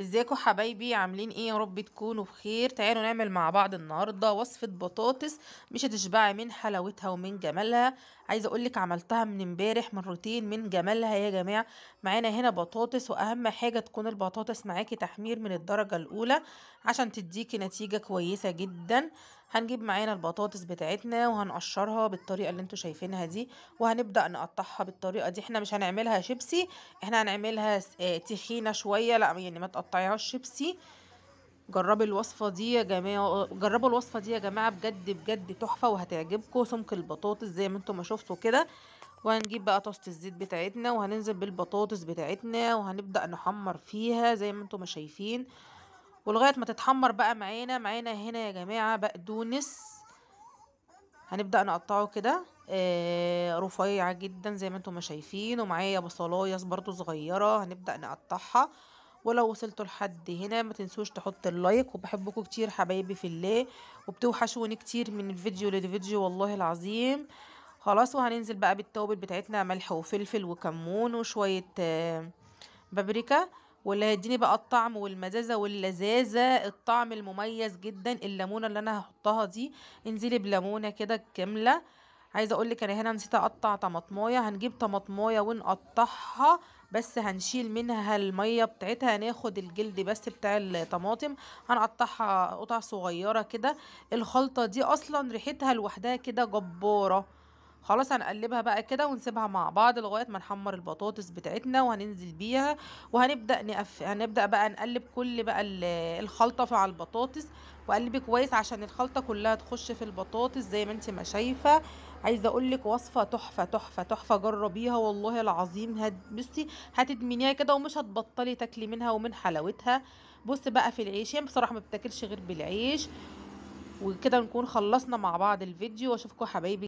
ازيكم حبايبي؟ عاملين ايه؟ يا رب تكونوا بخير. تعالوا نعمل مع بعض النهارده وصفة بطاطس مش هتشبعي من حلاوتها ومن جمالها. عايزه اقولك عملتها من امبارح مرتين من جمالها يا جماعة. معانا هنا بطاطس، واهم حاجة تكون البطاطس معاكي تحمير من الدرجة الاولى عشان تديكي نتيجة كويسة جدا. هنجيب معانا البطاطس بتاعتنا وهنقشرها بالطريقة اللي انتوا شايفينها دي، وهنبدا نقطعها بالطريقة دي. احنا مش هنعملها شيبسي، احنا هنعملها تخينة شوية، لا يعني ما تقطعيهاش شيبسي. جربي الوصفة دي يا جماعة، جربوا الوصفة دي يا جماعة، بجد بجد تحفة وهتعجبكم. سمك البطاطس زي ما انتم ما شفتوا كده. وهنجيب بقى طاسه الزيت بتاعتنا وهننزل بالبطاطس بتاعتنا وهنبدا نحمر فيها زي ما انتم ما شايفين، ولغاية ما تتحمر بقى. معانا هنا يا جماعة بقدونس، هنبدا نقطعه كده رفيع جدا زي ما انتم ما شايفين، ومعايا بصلايه برضو صغيرة هنبدا نقطعها. ولو وصلتوا لحد هنا ما تنسوش تحطوا اللايك، وبحبكم كتير حبايبي في الله، وبتوحشوني كتير من الفيديو للفيديو والله العظيم. خلاص، وهننزل بقى بالتوابل بتاعتنا، ملح وفلفل وكمون وشوية بابريكا، واللي هيديني بقى الطعم والمزازه واللذاذه، الطعم المميز جدا الليمونه اللي انا هحطها دي. انزلي بليمونه كده كاملة. عايزه اقول لك انا هنا نسيت اقطع طماطمايه، هنجيب طماطمايه ونقطعها بس هنشيل منها المية بتاعتها، هناخد الجلد بس بتاع الطماطم، هنقطعها قطع صغيرة كده. الخلطة دي اصلا ريحتها لوحدها كده جبارة. خلاص هنقلبها بقى كده ونسيبها مع بعض لغاية ما نحمر البطاطس بتاعتنا، وهننزل بيها وهنبدا هنبدا بقى نقلب كل بقى الخلطة على البطاطس، وقلبي كويس عشان الخلطة كلها تخش في البطاطس زي ما انت ما شايفه. عايزه اقول لك وصفه تحفة تحفة تحفة، جربيها والله العظيم. بصي هتدمنيها كده ومش هتبطلي تاكلي منها ومن حلاوتها. بص بقى في العيش، هي بصراحة ما بتاكلش غير بالعيش. وكده نكون خلصنا مع بعض الفيديو، واشوفكم حبايبي.